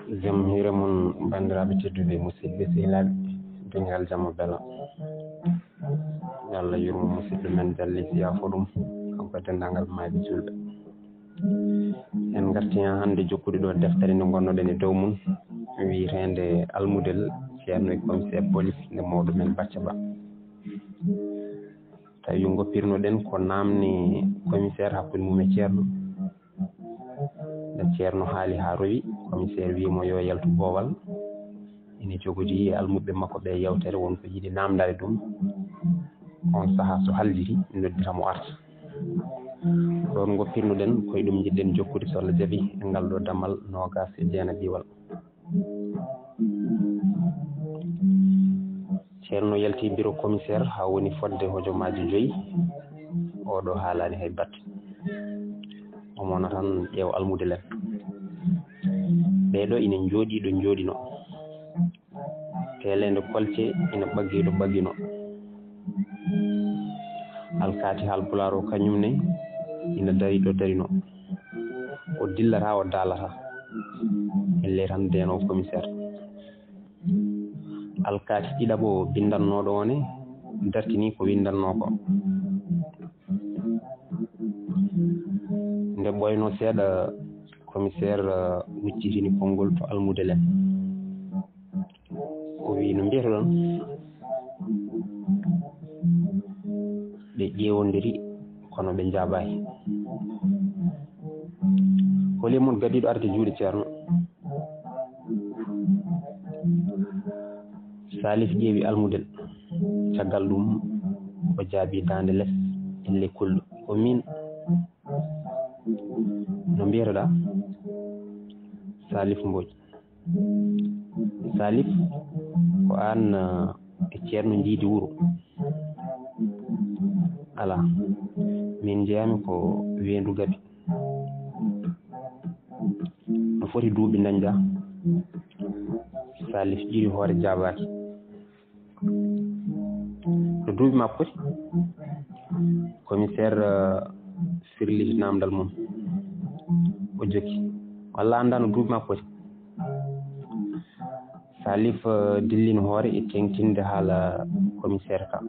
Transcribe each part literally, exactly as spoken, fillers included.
Jam hiire mon, banndiraaɓe tedduɓe, musidɓe sehilaaɓe, dengal jam e bela. Yo Allah yurmo musidɗo men Jalli, yaafo ɗum, kanko e denndaangal maayɓe juulɓe. En ngartii haa hannde jokkude ɗo deftere nde ngonnoɗen e dow mum, wiyeteende Almudel, ceerno e commissaire police nde mawɗo men Bacca Ba. Tawi ngoppirnoɗen ko naamne commissaire hakkunde mum e ceerno. Nde ceerno haali haa rowi, commissaire wii mo yo yaltu boowal. Ina jogodi e almuɓɓe makko ɓe yewtere, won ko yiɗi naamndaade ɗum. On sahaa so haljiti, noddita mo arta. Ɗoon ngoppirnoɗen, ko e ɗum njiɗɗen jokkude, so Allah jaɓi, e ngal ɗo dammal noogaas e jeenaɓiwal. Ceerno yalti biro commissaire haa woni fodde hojomaaji joyi. Oɗo haalaani hay batte. O mona tan ƴeew almude len. Ɓeeɗo ina njooɗii ɗo njooɗino. Teeleende kolce ina ɓaggi ɗo ɓaggino. Alkaati Haalpulaar o kañum ne ina dari ɗo darino. O dillata, o daalata. Ellee tan deenoowo commissaire. Alkaati ɗiɗaɓo binndannooɗo o ne dartini ko winndannoo ko. Nde ɓooynoo seeɗa, commissaire, uh, huccitini konngol to almude len. O wii, "No mbiyata ɗon?" Ɓe ƴeewondiri, kono ɓe njaabaaki. "Holi e mon gadiiɗo arde juuɗe ceerno?" Salif ƴeewi almudel. Caggal ɗum, o jaabi daande les, ellee kulɗo. "Ko miin." "No mbiyeteɗaa?" "Salif Mbodj." "Salif, ko aan, uh, e ceerno njiidi wuro?" "Alaa, min njeyaami ko Weendu Gabi." "No foti duuɓi ndañɗaa?" Salif ƴiri hoore, jaabaaki. "No duuɓi maa poti?" Commissaire, uh, firliti naamndal mum. O jokki, "Walla a anndaa no duuɓi maa poti?" Salif, uh, dillini hoore e teeŋtinde haala commissaire ka.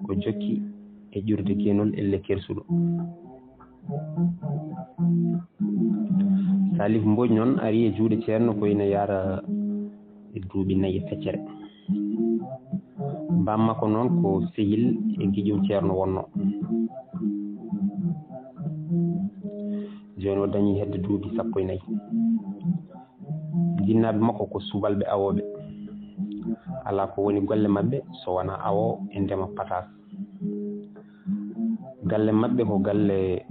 O jokki e ƴuurde geenol, ellee kersuɗo. Salif Mbodj noon ari e juuɗe ceerno ko ina yahra e duuɓi nayi e feccere. Baam makko noon ko sehil e giƴum ceerno wonno. Jooni o dañi hedde duuɓi sappo e nayi. Jinnaaɓe makko ko subalɓe awooɓe. Alaa ko woni golle maɓɓe so wonaa awo e ndema pataas. Galle maɓɓe ko galle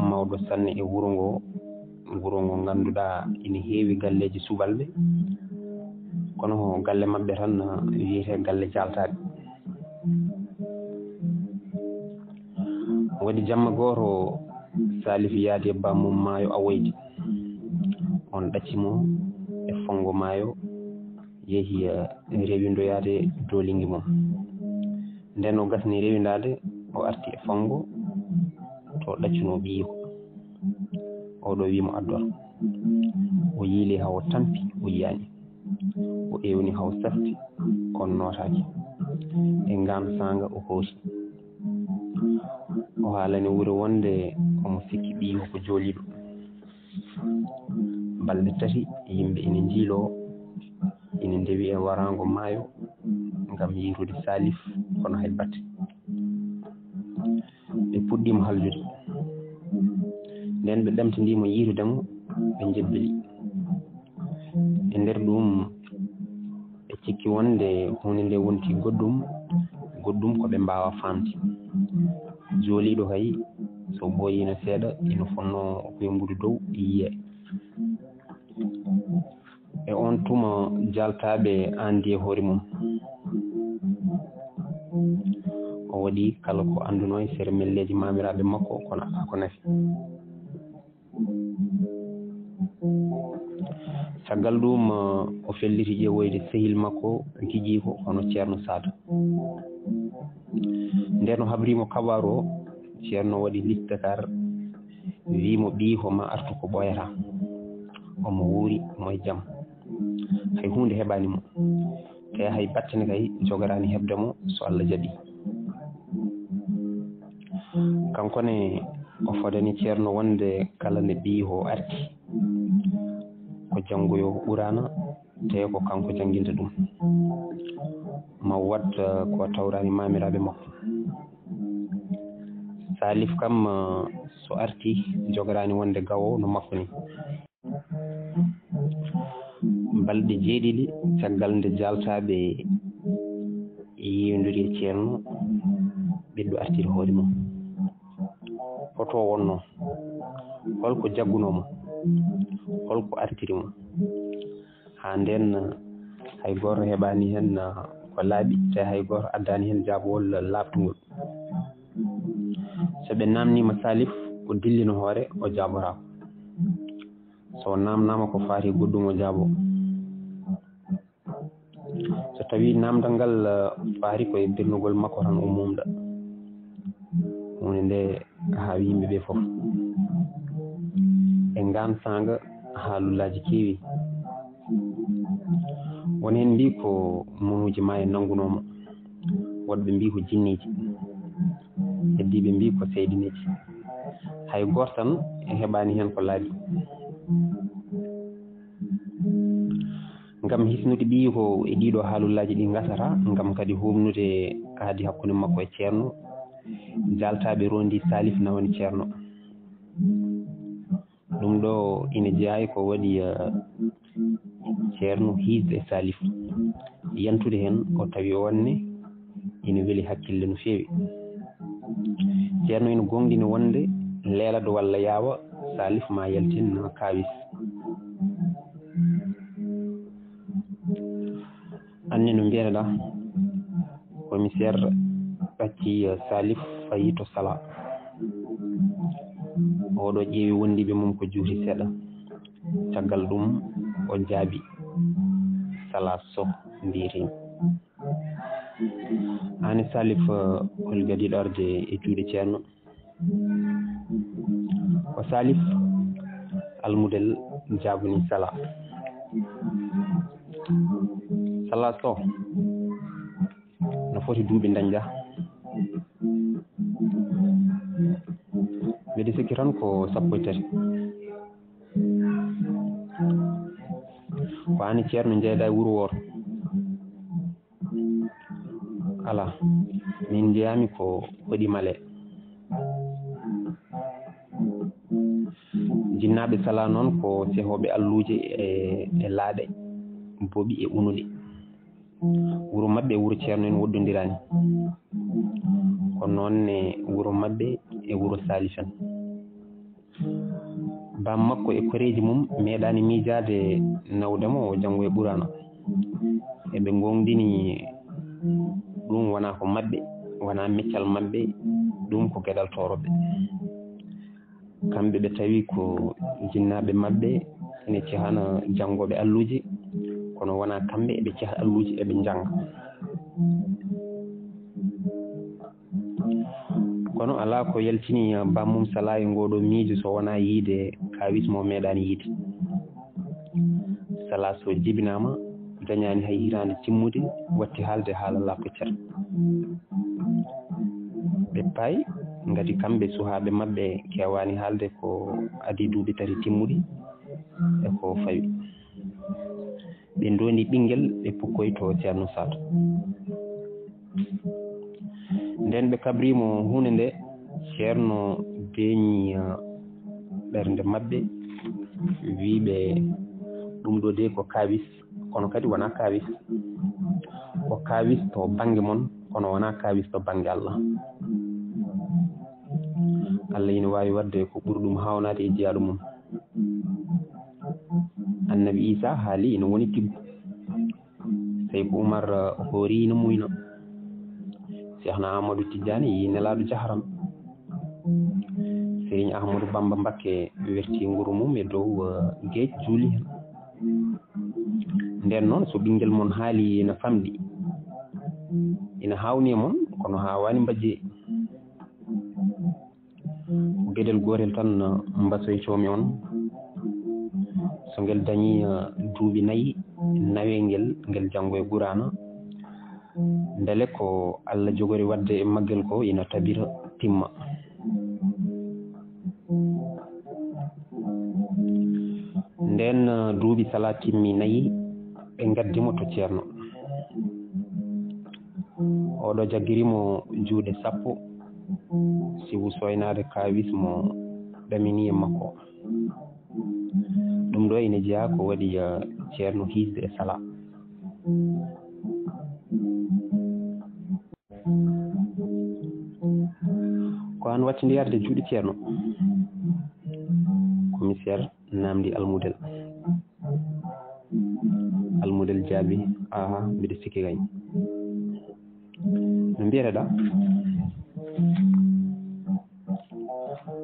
mawɗo sanne e wuro ngo, wuro ngo ngannduɗaa ina heewi galleeji subalɓe, kono ko galle maɓɓe tan wiyetee galle jaaltaaɗi. Waɗi jamma gooto, Salif yaadi e bammum maayo awoyde. On ɗacci mo e fonngo maayo, yehi, eh, rewindoyaade dooliŋgi mum. Nden o gasni rewindaade, o arti e fonngo to ɗaccunoo ɓiyiiko. Oɗo wii mo addor. O yiili haa o tampi, o yiyaani. O ewni haa o safti, kono nootaaki. E ngaan saanga o hooti. O haalani wuro wonde omo sikki ɓiyiiko ko jooliiɗo. Balɗe tati yimɓe ina njiiloo, ina ndewi e waraango maayo ngam yiyrude Salif, kono hay batte. Ɓe puɗɗiima haljude. Nden ɓe ɗamtindii mo yiyrude mo, ɓe njebbili. E nder ɗum, ɓe cikki wonde huunde nde wonti goɗɗum, goɗɗum ko ɓe mbaawaa faamde. Jooliiɗo kay, so ɓooyiino seeɗa, ina fotnoo wembude dow, yiye. E oon tuma, jaaltaaɓe anndi e hoore mum. O waɗi kala ko anndunoo e sere melleeji maamiraaɓe makko, kono alaa ko nafi. Caggal ɗum, o felliti ƴeewoyde sehil makko giƴiiko, hono Ceerno Saada. Nden o habri mo kabaaru o, Ceerno waɗi liste kar, wii mo ɓiyiiko ma artu ko ɓooyataa. omo wuuri, omo e jam. Hay huunde heɓaani mo. Te hay battane kay jogoraani heɓde mo so Allah jaɓi. Kanko ne o fodani Ceerno wonde kala nde ɓiyi o arti, ko janngoyo Quraana, te ko kanko jannginta ɗum. Ma waɗ, eh, ko tawraani maamiraaɓe makko. Salif kam, eh, so arti, jogoraani wonde gawo no makko ni. Balɗe jeeɗiɗi caggal nde jaaltaaɓe yeeyondiri e Ceerno, ɓiɗɗo artiri hoore mum. Hoto wonno? Holko jaggunoo mo? Holko artiri mo? Haa ndeen, hay gooto heɓaani heen ko laaɓi, te hay gooto addaani heen jaabawol laaɓtungol. So ɓe naamniima Salif, o dillino hoore, o jaaboraako. So naamnaama ko faati goɗɗum, o jaabo. So tawii naamndal ngal, eh, faati ko e birnugol makko tan, o muumda. Huunde nde haawi yimɓe ɓe fof. E ngaan saanga, haalullaaji keewi. Won heen mbii ko munuuji maayo nanngunoo mo. Woɗɓe mbii ko jinneeji. Heddiiɓe mbii ko seyɗineeji. Hay gooto tan heɓaani heen ko laaɓi. Ngam hisnude ɓiyi ko e ɗiɗo haalullaaji ɗi ngasata, ngam kadi huumnude aadi hakkunde makko e Ceerno, jaaltaaɓe rondi Salif nawani Ceerno. Ɗum ɗo ina jeyaa e ko waɗi, eh, Ceerno hiisde e Salif. Yantude heen, o tawi o wonne ina weli hakkille no feewi. Ceerno ina goongɗini wonde leelado walla yaawa Salif ma yaltin kaawis. Anne no mbiyeteɗaa, commissaire ɗacci Salif fayi to Sala. Oɗo ƴeewi wondiiɓe mum ko juuti seeɗa. Caggal ɗum o jaabi, Sala Soh mbiyetee-mi. Aan e Salif, hol gadiiɗo arde e juuɗe Ceerno? Ko Salif Almudel jaabani Sala. Sala Soh, no foti duuɓi dañɗaa? Mbeɗa sikki tan ko sappo e tati. Ko aan e Ceerno njeyɗaa e wuro wooto? Alaa, min njeyaami ko Hoɗi Male. Jinnaaɓe Sala noon ko sehooɓe alluuje e, e laaɗe, boɓi e unuɗe. Wuro maɓɓe e wuro Ceerno en woɗɗondiraani. Ko noon ne wuro maɓɓe e wuro Salif en. Baam makko e koreeji mum meeɗaani miijaade nawde mo o janngo e Quraana. Eɓe ngoongɗini ɗum wonaa ko maɓɓe, wonaa meccal maɓɓe, ɗum ko geɗal tooroɓe. Kamɓe ɓe tawi ko jinnaaɓe maɓɓe ene cehana janngooɓe alluuje, kono wonaa kamɓe eɓe ceha alluuje, eɓe njannga. Kono alaa ko yaltini bammum Sala e ngooɗoo miijo so wonaa yiyde kaawis mo meeɗaani yiyde. Sala Soh jibinaama, dañaani hay hitaande timmude, watti haalde haala laaɓɗo cer. Ɓe payi, ngati kamɓe suhaaɓe maɓɓe keewaani haalde ko adii duuɓi tati timmuɗi e ko fawi. Ɓe ndoondi ɓinngel, ɓe pukkoyi to Ceerno Saat. Nden ɓe kabrii mo huunde nde, Ceerno deeñi, eh, ɓernde maɓɓe, wii ɓe, "Ɗum ɗo de ko kaawis, kono kadi wonaa kaawis. Ko kaawis to bannge mon, kono wonaa kaawis to bannge Allah. Allah ina waawi waɗde ko ɓuri ɗum haawnaade e jiyaaɗo mum." Annabi Iisaa haali ina woni tiggu. Seyku Umar, eh, hoori ina muyna. Seexna Ahmadu Tijjaani yii nelaaɗo jaharan. Serigne Ahmadu Bamba Mbakke werti nguru mum e dow, eh, geej, juuli heen. Nden noon, so ɓinngel mon haali ina famɗi, ina haawni e mon, kono haawaani mbajjee. Ko geɗel gootel tan, eh, mbasoytoomi on. So ngel dañii, eh, duuɓi nayi, nawee ngel, ngel janngoya Quraana. Mbele ko Alla jogori waɗde e maggel ko ina tabita, timma. Ndeen, eh, duuɓi Sala timmi nayi, ɓe ngaddi mo to Ceerno. Oɗo jaggiri mo juuɗe sappo, sibu sooynaade kaawis mo ɗaminii e makko. Ɗum ɗo ina jeyaa ko waɗi, eh, Ceerno hiisde e Sala. Ko aan wattindi yarde juuɗe Ceerno? Commissaire naamndi Almudel. Almudel jaabi, "Aha, mbiɗa sikki kay." "No mbiyeteɗaa?"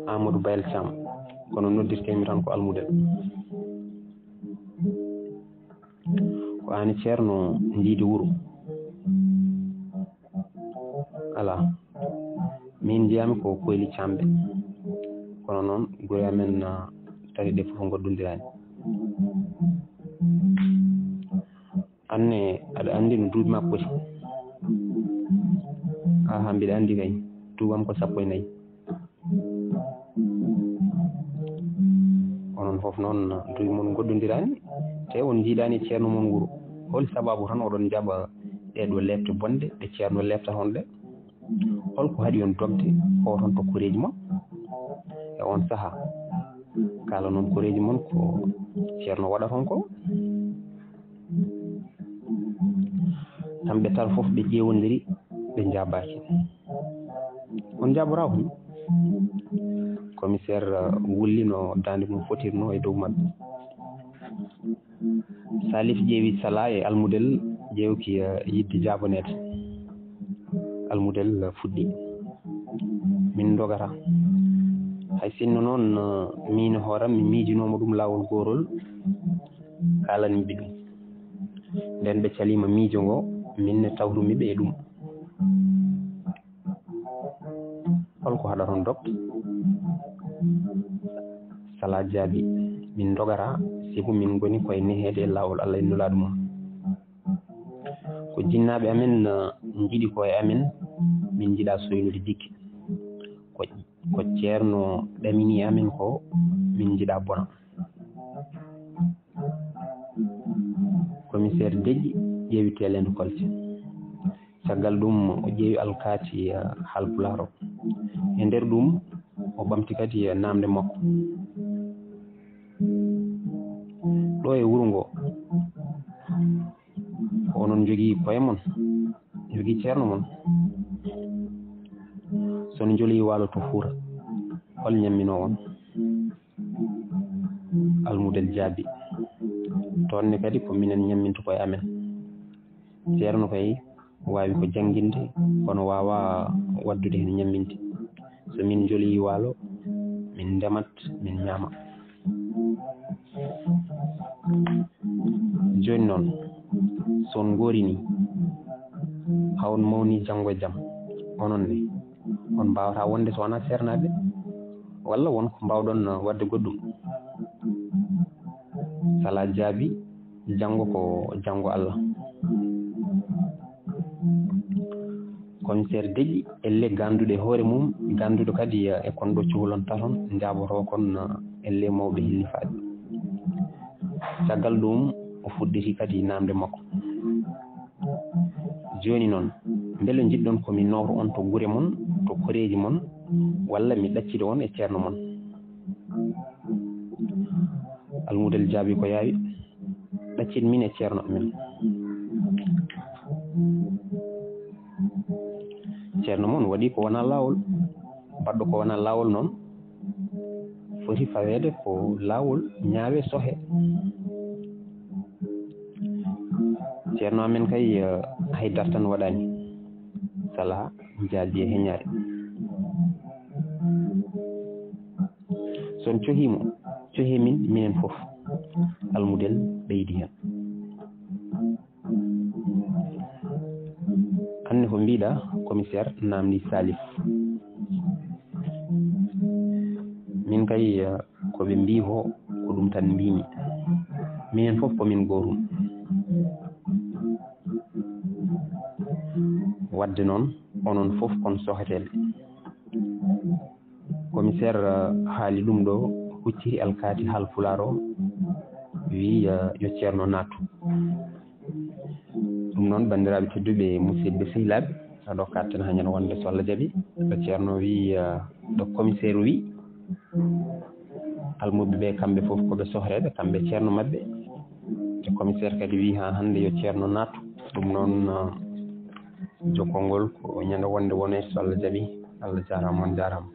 "Amadou Bayel Thiam, kono noddirtee-mi tan ko Almudel." "Ko aan e Ceerno njiidi wuro?" "Alaa, miin njiyaami ko Koyli Caamɓe. Kono noon, gure amen, ah, tati ɗe fof ngoddondiraani." "Aan ne, aɗa anndi no duuɓi maa poti?" "Aha, mbiɗa anndi kay, duuɓi am ko sappo e nayi." "Onon fof noon, duuɓi mon ngoddondiraani, te on njiidaani Ceerno mon wuro. Holi sabaabu tan oɗon njaɓa ɗee ɗoo leepte bonɗe ɗe Ceerno leeptata on ɗe? Hol ko haɗi on dogde, o toon to koreeji mon? E oon sahaa, kaalanon koreeji mon ko Ceerno waɗata on ko." Kamɓe tato fof ɓe ƴeewondiri, ɓe njaabaaki. "On njaaboraa on?" Commissaire, uh, wullino daande mum fotirno e dow maɓɓe. Salif ƴeewi Sala e Almudel, ƴeewki, uh, yiɗde jaaboneede. Almudel, uh, fuɗɗi, "Min ndogataa. Hay sinno noon, uh, miin e hooram mi miijinooma ɗum laawol goorol, kaalanmi ɓe ɗum. Ndeen ɓe caliima miijo ngo, miin ne tawrumi ɓe e ɗum. Hol ko haɗata on dogde?" Sala jaabi, "Min ndogataa, sibu min ngoni koye neheede e laawol Alla e Nulaaɗo mum. Ko jinnaaɓe amen, uh, njiɗi ko e amen, min njiɗaa soynude jikke. Ko, ko Ceerno ɗaminii amen ko, min njiɗaa bona." Commissaire deƴƴi, ƴeewi teeleendu kolte. Caggal ɗum, o ƴeewi alkaati, eh, Haalpulaar o. E nder ɗum, o ɓamti kadi, eh, naamnde makko. "Ɗo e wuro ngo, ko onon njogii koye mon, njogii ceerno mon? So on njolii waalo to Fuuta, hol ñamminoo on?" Almudel jaabi, "Toon ne kadi ko minen ñamminta koye amen. Ceerno kay waawi ko jannginde, kono waawaa waɗdude heen ñamminde. So min njolii waalo, min ndemat, min ñaama. Jooni noon, so on ngoorinii, haa on mawnii janngo e jam, onon ne, on mbaawataa wonde so wonaa seernaaɓe? Walla won ko mbaawɗon waɗde goɗɗum?" Sala jaabi, "Janngo ko janngo Alla." Commissaire deƴƴi, elle gannduɗo e hoore mum, gannduɗo kadi e kon ɗo cukalon taton, njaabotoo kon elle mawɓe hillifaaɓe. Caggal ɗum, o fuɗɗiti kadi naamnde makko. "Jooni noon, mbele njiɗɗon ko mi nooro on to gure mon, to koreeji mon, walla mi ɗaccida on e ceerno mon?" Almudel jaabi ko yaawi, "Ɗaccit min e ceerno amen. Ceerno mon waɗi ko wonaa laawol. Baɗɗo ko wonaa laawol noon, foti faweede ko laawol, ñaawe, sohe. Ceerno amen kay, eh, hay dartan waɗaani." Sala jaabi e heñaare, "So on cohii mo, cohee min, minen fof." Almudel ɓeydi heen, "Aan ne ko mbiiɗaa?" Commissaire naamndii Salif, "Min kay, eh, ko ɓe mbii ko, ko ɗum tan mbiimi." Minen fof ko min gootum. Waɗde noon, onon fof kon soheteeɓe. Commissaire, eh, haali ɗum ɗo, hucciti alkaati Haalpulaar o, wi, eh, yo Ceerno naatu. Ɗum noon, banndiraaɓe tedduɓe, musidɓe sehilaaɓe, aɗo katten haa ñande wonde so Allah jaɓi. Ɗo Ceerno wi, eh, ɗo commissaire wi, almuɓe ɓe kamɓe fof ko ɓe sohreeɓe, kamɓe ceerno maɓɓe. E commissaire kadi wi haa hannde yo Ceerno naatu. Ɗum noon, eh, jokkol ngol ko ñande wonde wonee so Allah jaɓi. Allah jaaraama, on jaaraama.